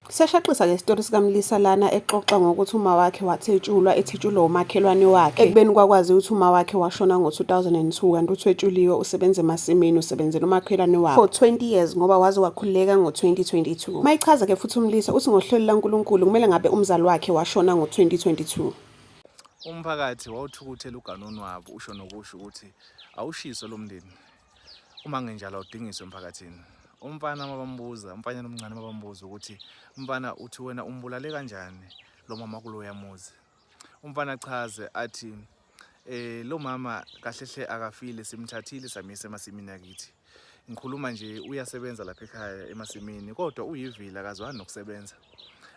Siyashaqisa-ke isitori sikaMlisa lana exoxa ngokuthi uma wakhe wathwetshulwa ethwetshulwa umakhelwane wakhe ekubeni kwakwazi ukuthi uma wakhe washona ngo-2002 kanti uthwetshuliwe usebenza emasimini usebenzela umakhelwane wakhe for 20 years ngoba waze wakhululeka ngo-2022. Mayichaza-ke futhi uMlisa uthi ngohlelo laNkulunkulu kumele ngabe umzali wakhe washona ngo-2022. Umphakathi wawuthukuthela uganonwabu usho nokusho ukuthi awushiswe lo mndeni uma ngenjalo awudingiswe emphakathini. Umfana uma bambuza, umfanyana omncane uma bambuza ukuthi mfana uthi wena umbulale kanjani lo mama kuloya muzi. Umfana achaze athi lo mama kahle hle akafile simthathile samisa emasimini akithi. Ngikhuluma nje uyasebenza lapha ekhaya emasimini kodwa uyivila akazwani nokusebenza.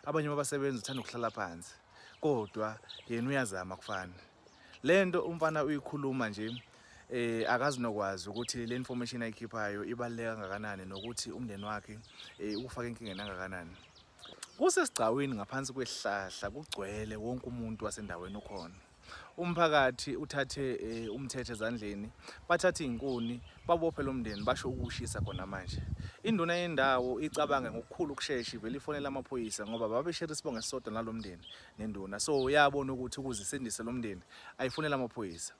Abanye babasebenzi uthanda ukuhlala phansi kodwa yena uyazama kufana. Lento umfana uyikhuluma nje akazi nokwazi ukuthi le information ayikhiphayo ibaluleke kangakanani nokuthi umndeni wakhe ukufaka enkingeni kangakanani. Kusesigcawini ngaphansi kwesihlahla kugcwele wonke umuntu wasendaweni ukhona. Umphakathi uthathe umthetho ezandleni, bathathe iy'nkuni babophe lo mndeni basho ukuwushisa khona manje. Induna yendawo icabange ngokukhulu ukushesha ivele ifonele amaphoyisa ngoba babeshere isibongo esisodwa nalo mndeni nenduna. So yabona ukuthi ukuze isindise lo mndeni ayifonele amaphoyisa.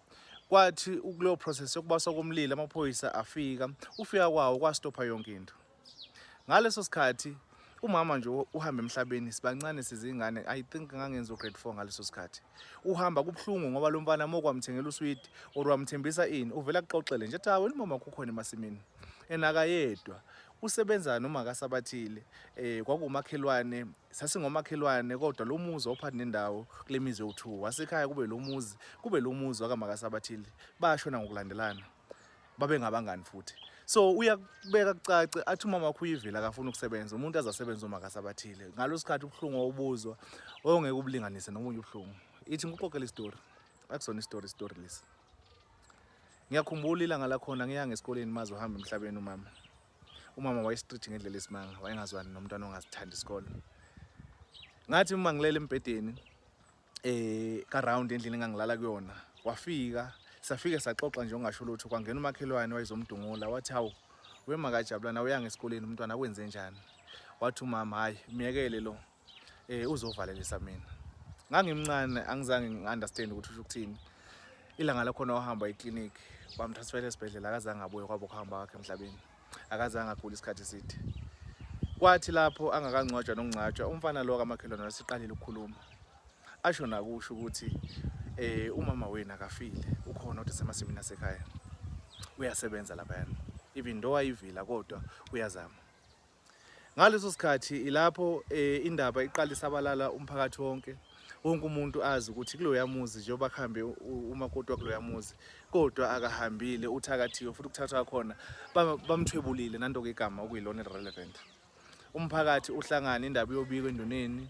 Kwathi kuleyo process yokubaswa komlilo amaphoyisa afika, ufika kwawo kwastopha yonke into. Ngaleso sikhathi umama nje uhamba emhlabeni sibancane sizingane, I think ngangenza u-grade 4 ngaleso sikhathi. Uhamba kubuhlungu ngoba lo mfana uma kwamthengela uswidi or wamthembisa ini uvela akuxoxele nje athi wena umama wakho ukhona emasimini and akayedwa usebenza noma akasabathile. Kwakuwumakhelwane, sasingomakhelwane kodwa lo muzi wawuphathi nendawo kule mizi yowu-2 wasekhaya, kube lo muzi kube lo muzi wakamakasabathile, bashona ngokulandelana babengabangani futhi. So uyakubeka kucace athi umama wakho uyivila akafuni ukusebenza, umuntu azasebenza uma akasabathile. Ngalo sikhathi ubuhlungu owubuzwa ongeke ubulinganise nomunye ubuhlungu. Ithi ngikuxoxele isitori, akusona isitori, isitori lesi. Ngiyakhumbula ilanga lakhona ngiya ngesikoleni maze uhamba emhlabeni umama. Umama waye-strict ngendlela esimanga, wayengazwani nomntwana ongazithandi isikole. Ngathi uma ngilele embhedeni ka round endlini engangilala kuyona, wafika safike saxoxa nje ongasho lutho, kwangena umakhelwane wayezomdungula wathi hawu wema kajabulana uya ngesikoleni umntwana kwenze njani? Wathi umama hayi myekele lo uzovalelisa mina. Ngangimncane angizange ngi-understand ukuthi usho ukuthini. Ilanga lakhona wahamba eclinic bamtransfera esibhedlela akazange abuye kwabo kuhamba kwakhe emhlabeni. Akazange agule isikhathi eside. Kwathi lapho angakangcwatshwa nokungcwatshwa umfana lo kamakhelwane wasiqalile ukukhuluma. Asho nakusho ukuthi umama wenu akafile, ukhona kodwa semasimini asekhaya. Uyasebenza laphayana. Even though ayivila kodwa uyazama. Ngaleso sikhathi ilapho indaba iqala isabalala umphakathi wonke, wonke umuntu azi ukuthi kuloya muzi njengoba kuhambe umakoti wakuloya muzi kodwa akahambile uthakathiwe futhi ukuthathwa khona bamthwebulile nanto-ke igama okuyilona eli-relevant. Umphakathi uhlangane indaba iyobikwa enduneni,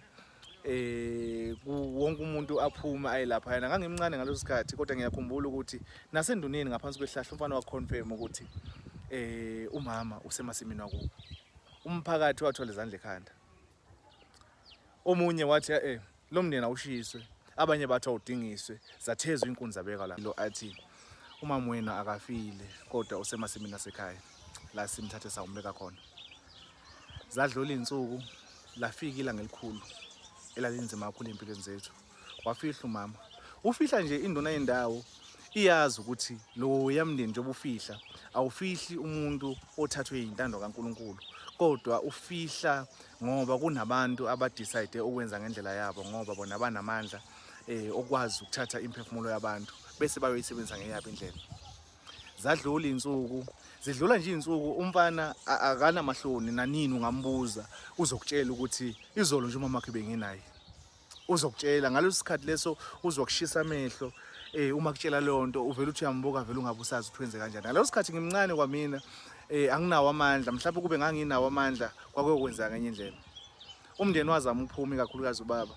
wonke umuntu aphume aye laphayana. Ngangimncane ngaleso sikhathi kodwa ngiyakhumbula ukuthi nasenduneni ngaphansi kwehlahla umfana waconfirm ukuthi umama usemasimini wakubo. Umphakathi wathola izandla ekhanda. Omunye wathi lo mndeni awushiswe, abanye bathi awudingiswe, zathezwa inkuni zabekwa la. Lo athi umama wenu akafile kodwa usemasimini asekhaya la simthathe sawumbeka khona. Zadlula iy'nsuku lafika ilanga elikhulu elalinzima kakhulu ey'mpilweni zethu. Wafihla umama. Ufihla nje induna yendawo iyazi ukuthi lo yamndeni njengoba ufihla awufihli umuntu othathwe yintando kaNkulunkulu kodwa ufihla ngoba kunabantu abadecide ukwenza ngendlela yabo ngoba bona banamandla okwazi ukuthatha imphefumulo yabantu bese bayoyisebenzisa ngeyabo indlela. Zadlula insuku, zidlula nje insuku umfana akanamahloni nanini ungambuza uzokutshela ukuthi izolo nje umama wakhe bengenaye. Uzokutshela ngaleso sikhathi leso uzokushisa amehlo uma kutshela leyo nto uvela uthi uyambuka vele ungabe usazi ukuthi wenze kanjani. Ngaleso sikhathi ngimncane kwamina anginawo amandla, mhlawumbe kube nganginawo amandla kwakuyokwenzeka ngenye indlela. Umndeni wazama ukuphuma ikakhulukazi ubaba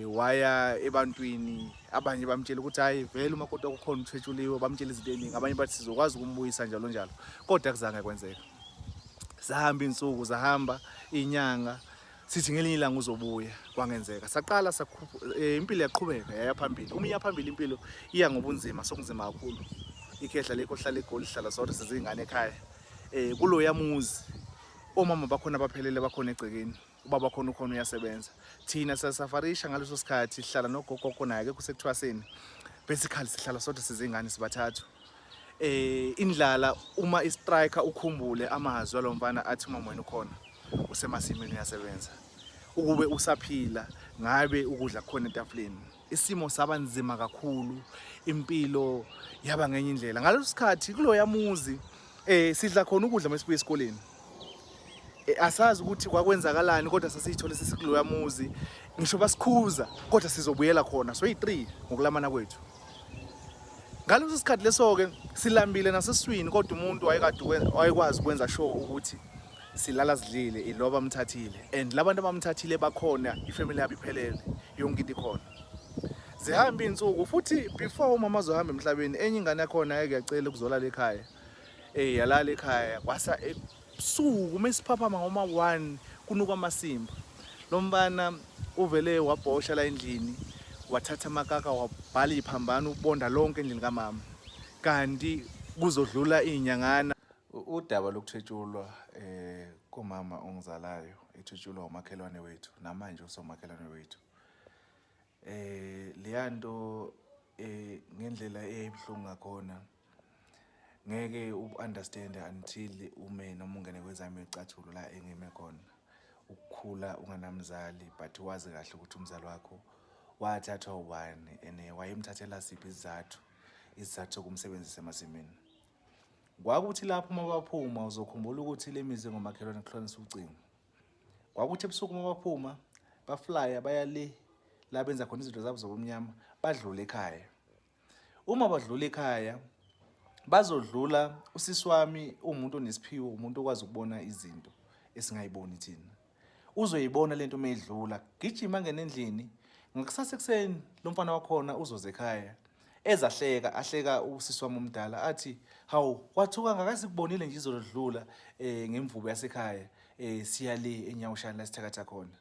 waya ebantwini, abanye bamtshela ukuthi hayi vele umakoti wakho ukhona uthwetshuliwe, bamtshela izinto eziningi, abanye bathi sizokwazi ukumbuyisa njalo njalo, kodwa akuzange kwenzeka. Zahamba iy'nsuku, zahamba iy'nyanga, sithi ngelinye ilanga uzobuya, kwangenzeka. Saqala impilo yaqhubeka yaya phambili. Uma iya phambili impilo iya ngobunzima, sokunzima kakhulu. Ikhehla lekho hlala eGoli, sihlala sodwa sizingane ekhaya. Kuloya muzi omama bakhona baphelele bakhona egcekeni. Ubaba khona ukhona uyasebenza. Thina siyasafarisha ngaleso sikhathi, sihlala nogogogo naye akekho sekuthwaseni. Basically sihlala sodwa sizingane sibathathu. Indlala uma istriker ukhumbule amazwi alomfana athi umama wena ukhona usemasimini uyasebenza. Ukube usaphila ngabe ukudla khona etafuleni. Isimo saba nzima kakhulu, impilo yaba ngenye indlela. Ngaleso sikhathi kuloya muzi sidla khona ukudla masibuya esikoleni. Asazi ukuthi kwakwenzakalani kodwa sasiyithole sesikuloya muzi, ngisho basikhuza kodwa sizobuyela khona so yi3 ngokulamana kwethu. Ngaleso sikhathi leso ke silambile naseswini, kodwa umuntu wayekade wayekwazi ukwenza sure ukuthi silala sidlile iloba bamthathile, and labantu abamthathile bakhona, ifamily yabo iphelele, yonke into ikhona. Zihamba insuku futhi before umama azohamba emhlabeni, enye ingane yakhona yake yacela ukuzolala ekhaya. Yalala ekhaya kwasa ebusuku mesiphaphama ngoma 1 kunuka amasimba. Lo mfana uvele wabhosha la endlini, wathatha amakaka wabhala iphambano ubonda lonke endlini kamama, kanti kuzodlula izinyangana. Udaba lokuthwetshulwa komama ongizalayo, ethwetshulwa umakhelwane wethu, namanje usomakhelwane wethu. Leyanto ngendlela eyayibuhlungu ngakhona ngeke u-understand until ume noma ungene kwezami icathulo la engime khona. Ukukhula unganamzali but wazi kahle ukuthi umzali wakho wathathwa ubani and wayemthathela siphi isizathu sokumsebenzisa emasimini. Kwakuthi lapho uma baphuma uzokhumbula ukuthi le mizi ngomakhelwane kuhlukanisa ucingo. Kwakuthi ebusuku uma baphuma baflya baya le la benza khona izinto zabo zobumnyama, badlule ekhaya. Uma badlula ekhaya bazodlula usisi wami, umuntu onesiphiwo, umuntu okwazi ukubona izinto esingayiboni thina. Uzoyibona lento mayidlula, gijima ngene endlini. Ngakusasa ekuseni lo mfana wakhona uzoze ekhaya ezahleka, ahleka usisi wami omdala athi hawu kwathuka ngakasikubonile nje izolodlula ngemvubu yasekhaya, siya le enyawushana la sithakatha khona.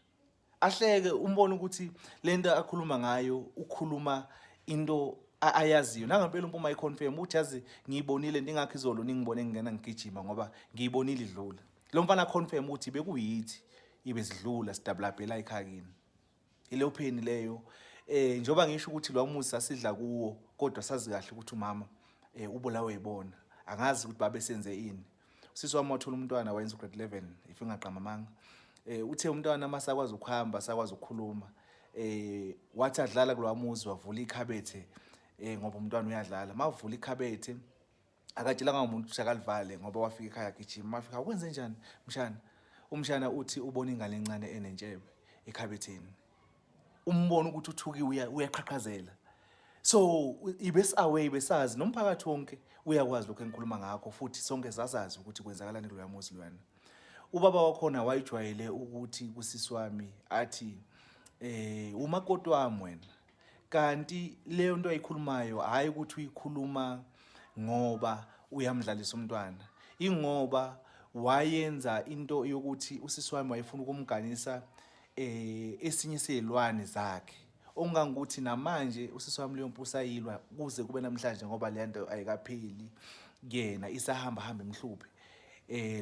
Ahleke, umbone ukuthi lento akhuluma ngayo ukhuluma into ayaziyo. Nangempela uMpuma ayiconfirm ukuthi yazi ngiyibonile into ingakho izolo ningibone ngingena ngigijima ngoba ngiyibonile idlula. Lo mfana confirm ukuthi bekuyithi ibe sidlula sidabulabhela ekhaya kini. Ileyo pheni leyo njoba ngisho ukuthi lo muzi sasidla kuwo kodwa sazi kahle ukuthi umama ubulawe yibona. Angazi ukuthi babe senze ini. Usisi wami wathola umntwana wayenza grade 11 if ingaqamamanga. Uthe umntwana masakwazi ukuhamba sakwazi ukukhuluma, wathi adlala kulowa muzi wavula ikhabethe, ngoba umntwana uyadlala. Mavula ikhabethe akatshelanga umuntu ukuthi akalivale ngoba wafika ekhaya gijima. Mafika ukwenze njani mshana? Umshana uthi ubona ingane encane enentshebe ekhabetheni, umbona ukuthi uthukiwe, uyaqhaqhazela. So ibes away besazi nomphakathi wonke uyakwazi lokho engikhuluma ngakho, futhi sonke sasazi ukuthi kwenzakalani kuloya muzi lwana. Ubaba wakhona wayejwayele ukuthi kusisi wami athi umakoti wami wena, kanti leyo nto ayikhulumayo hayi ukuthi uyikhuluma ngoba uyamdlalisa umntwana, ingoba wayenza into yokuthi usisi wami wayefuna ukumganisa esinye sezilwane zakhe, okungangokuthi namanje usisi wami leyo mpusa ayilwa kuze kube namhlanje ngoba le nto ayikapheli kuyena, isahamba hamba emhluphe.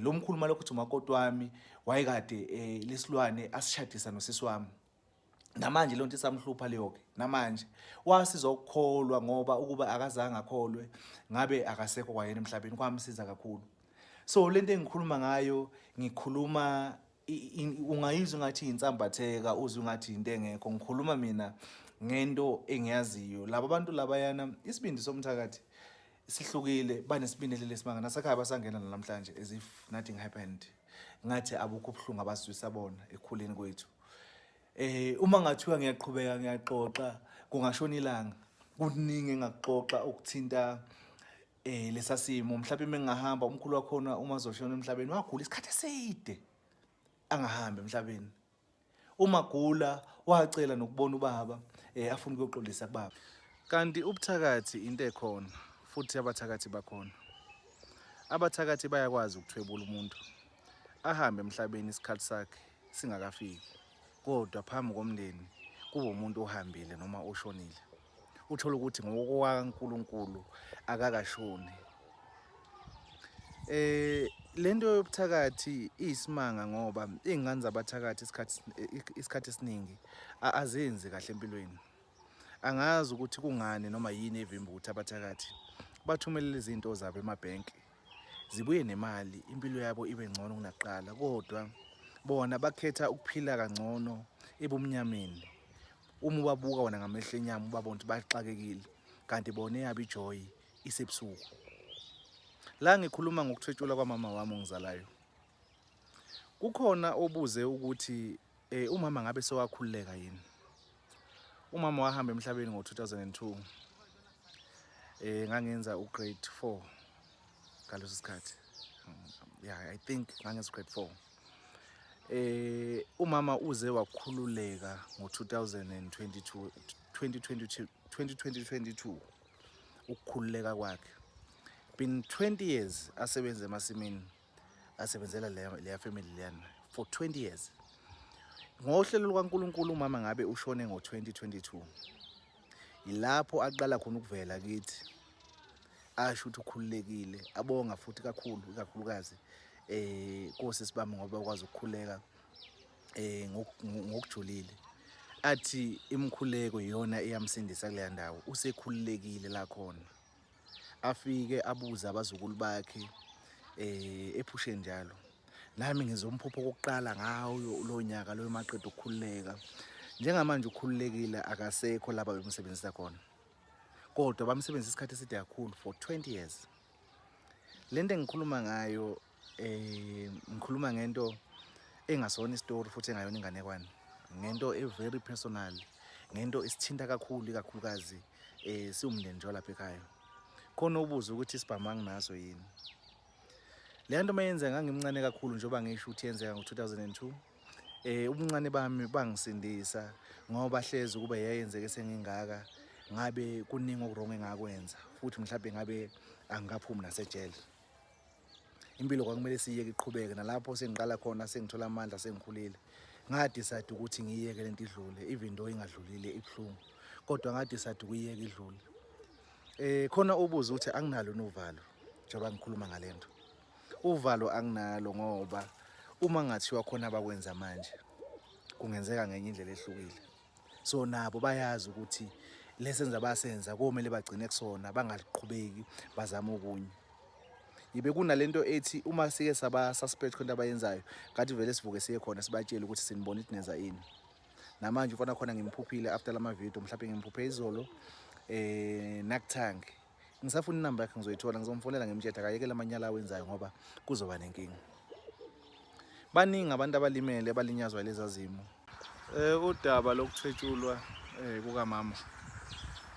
Lo mkhulu malokhu uthi umakoti wami wayekade lesilwane asishadisa nosisi wami, namanje lonto isamhlupha leyo ke. Namanje wasizwa ukukholwa ngoba ukuba akazange akholwe ngabe akasekho kwayena emhlabeni, kwamsiza kakhulu. So lento engikhuluma ngayo ngikhuluma ungayizwa ngathi insambatheka, uzwe ngathi into engekho. Ngikhuluma mina ngento engiyaziyo. Laba bantu labayana isibindi somthakathi sihlukile, banesibindi lesimanga nasekhaya basangena namhlanje as if nothing happened, ngathi abukho ubuhlungu abasizwisa bona ekukhuleni kwethu. Uma ngathiwa ngiyaqhubeka ngiyaxoxa kungashona ilanga, kuningi engakuxoxa ukuthinta lesa simo. Mhlawumbe mengahamba umkhulu wakhona uma azoshona emhlabeni wagula isikhathi eside angahambi emhlabeni. Uma gula wacela nokubona ubaba, afuna ukuyoxolisa kubaba. Kanti ubuthakathi into ekhona, futhi abathakathi bakhona. Abathakathi bayakwazi ukuthwebula umuntu ahambe emhlabeni isikhathi sakhe singakafiki, kodwa phambi komndeni kube umuntu ohambile noma oshonile. Uthola ukuthi ngokukaNkulunkulu akakashoni. Lento yobuthakathi iyisimanga ngoba iy'ngane zabathakathi isikhathi esiningi azenzi kahle empilweni. Angazi ukuthi kungani noma yini evimba ukuthi abathakathi bathumelele izinto zabo emabhenki zibuye nemali, impilo yabo ibe ngcono kunakuqala, kodwa bona bakhetha ukuphila kangcono ebumnyameni. Uma ubabuka wona ngamehlo enyama ubabona ukuthi baxakekile, kanti bona eyabo ijoy isebusuku. La ngikhuluma ngokuthwetshulwa kwamama wami ongizalayo. Kukhona obuze ukuthi umama ngabe sewakhululeka yini? Umama wahamba emhlabeni ngo-2002. Ngangenza u-grade 4 ngaleso sikhathi. Yeah, I think ngangenza u-grade 4. Umama uze wakhululeka ngo-2022, 2022, 2022 ukukhululeka kwakhe. Been 20 years asebenza emasimini, asebenzela leya family leyana for 20 years. Ngohlelo lukaNkulunkulu umama ngabe ushone ngo-2022. Yilapho aqala khona ukuvela kithi, asho ukuthi ukhululekile, abonga futhi kakhulu, ikakhulukazi kosisi bami ngoba bakwazi ukukhuleka ngokujulile. Athi imikhuleko iyona eyamsindisa kuleya ndawo, usekhululekile la khona. Afike abuze abazukulu bakhe ephushe njalo. Nami ngizomphupha okokuqala ngawo lo nyaka lo maqeda ukukhululeka. Njengamanje ukhululekile, akasekho laba bemsebenzisa khona. Kodwa bamsebenzisa isikhathi eside kakhulu for 20 years. Lento engikhuluma ngayo ngikhuluma ngento engasona isitori futhi engayona inganekwane. Ngento e very personal, ngento esithinta kakhulu ikakhulukazi siwumndeni nje lapha ekhaya. Khona ubuza ukuthi isibhamu anginaso yini. Le nto mayenzeka ngangimncane kakhulu njengoba ngisho ukuthi yenzeka ngo-2002. Ubuncane bami bangisindisa ngoba hlezi ukuba yayenzeke sengingaka ngabe kuningi oku-wrong engakwenza futhi mhlawumbe ngabe angikaphumi nasejele. Impilo kwakumele siyeke iqhubeke, nalapho sengiqala khona sengithola amandla sengikhulile. Nga-decide ukuthi ngiyeke lento idlule, even though ingadlulile ibuhlungu, kodwa nga-decide ukuyiyeka idlule. Khona ubuza ukuthi anginalo novalo njengoba ngikhuluma ngalento. Uvalo anginalo ngoba uma ngathiwa khona abakwenza manje kungenzeka ngenye indlela ehlukile. So nabo bayazi ukuthi lesenza basenza komele bagcine kusona, bangaqhubeki bazame okunye. Yibe kunalento ethi uma sike saba suspect khona abayenzayo, ngathi vele sivuke siye khona sibatshele ukuthi sinibona ukuthi nenza ini. Namanje ufana khona ngimphuphile after lama video, mhlawumbe ngimphuphe izolo nakuthangi. Ngisafuna inamba yakhe, ngizoyithola, ngizomfonela ngimtshela akayekele amanyala awenzayo ngoba kuzoba nenkinga. Baningi abantu abalimele abalinyazwa lezi zimo. Udaba lokuthwetshulwa kukamama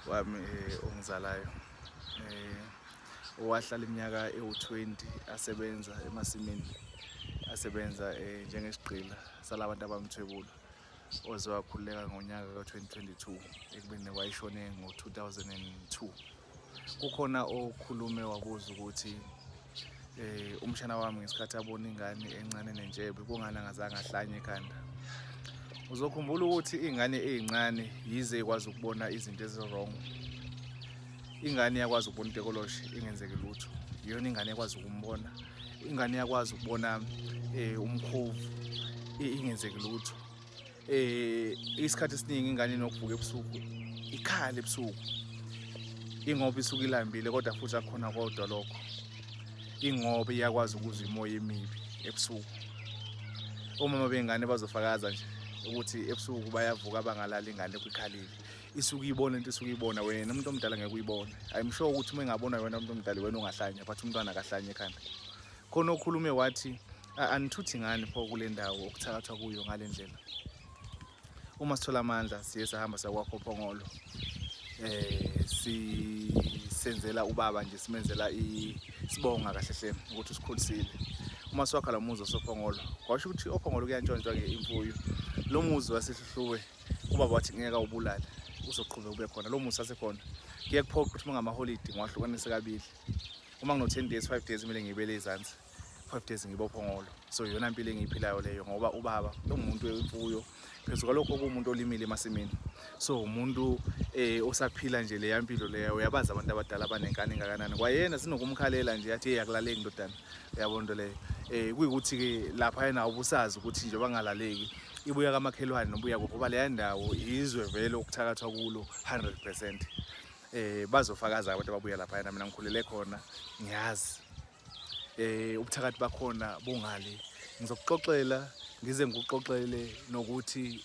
wami ongizalayo, owahlala iminyaka ewu-20 asebenza emasimini, asebenza njengesigqila salabantu abamthwebula, oze wakhululeka ngonyaka ka-2022 ekubeni wayeshone ngo-2002. Kukhona okhulume wabuza ukuthi umshana wami ngesikhathi abona ingane encane nentshebe kungani angazange ahlanye ekhanda. Uzokhumbula ukuthi ingane eyincane yize ikwazi ukubona izinto ezi-wrong. Ingane iyakwazi ukubona utekoloshe ingenzeki lutho. Iyona ingane ekwazi ukumbona. Ingane iyakwazi ukubona umkhovu ingenzeki lutho. Isikhathi esiningi ingane inokuvuka ebusuku, ikhala ebusuku. Ingoba isuke ilambile, kodwa futhi akukhona kodwa lokho. Ingoba iyakwazi ukuzwa imoya emibi ebusuku. Omama bengane bazofakaza nje ukuthi ebusuku bayavuka bangalali ingane ikhalile. Isuke ibona into isuke ibona wena umuntu omdala ngeke uyibone. I'm sure ukuthi uma engabona wena umuntu omdala wena ungahlanya, but umntwana akahlanye ekhanda. Khona okhulume wathi anithuthi ngani pho kule ndawo okuthakathwa kuyo ngale ndlela. Uma sithola amandla siye sahamba sakwakho Phongolo. Sisenzela ubaba nje, simenzela isibonga kahle hle ukuthi usikhulisile. Uma siwakha lo muzi wasoPhongolo, kwasho ukuthi oPhongolo kuyantshontshwa ke imfuyo. Lo muzi waseHluhluwe ubaba wathi ngeke awubulale, uzoqhubeka ube khona. Lo muzi sasekhona. Kuye kuphoqa ukuthi uma ngamaholidi ngiwahlukanise kabili. Uma ngino 10 days, 5 days kumele ngibele ezansi, 5 days ngibe oPhongolo. So iyona impilo engiyiphilayo leyo ngoba ubaba ungumuntu wemfuyo, phezu kwalokho kuwumuntu olimile emasimini. So umuntu osaphila nje leya mpilo leya, uyabazi abantu abadala abanenkani engakanani. Kwayena sinokumkhalela nje athi hey akulaleki ndodana, uyabona into leyo. Kuyikuthi ke lapha yena ubusazi ukuthi nje bangalaleki ibuya kamakhelwane nobuya kuphi, ngoba leya ndawo izwe vele ukuthakathwa kulo 100%. Bazofakaza abantu ababuya lapha yena, mina ngikhulele khona, ngiyazi ubuthakathi bakhona bungale. Ngizokuxoxela ngize ngikuxoxele nokuthi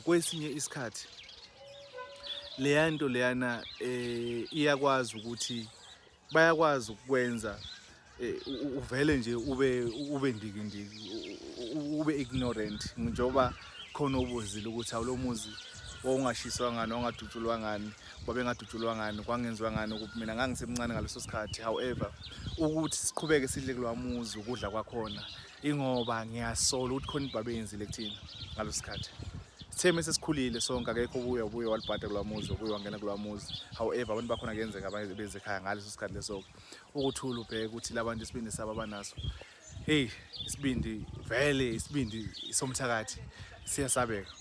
kwesinye isikhathi leya nto leyana iyakwazi ukuthi bayakwazi ukukwenza uvele nje ube ndikindiki, ube ignorant, njengoba khona obuzile ukuthi awulomuzi wawungashiswa ngani, wangadutshulwa ngani, babengadutshulwa ngani, kwangenziwa ngani ukuthi mina ngangisemncane ngaleso sikhathi. However, ukuthi siqhubeke sidle kulowa muzi ukudla kwakhona, ingoba ngiyasola ukuthi khona into babeyenzile kuthina ngaleso sikhathi. Sithe mese sikhulile sonke, akekho obuya ubuye walibhada kulowa muzi, obuye wangena kulowa muzi. However, abantu bakhona kuyenzeka beze ekhaya ngaleso sikhathi leso. Ukuthula ubheke ukuthi labantu isibindi sabo abanaso, hey, isibindi vele, isibindi somthakathi siyasabeka.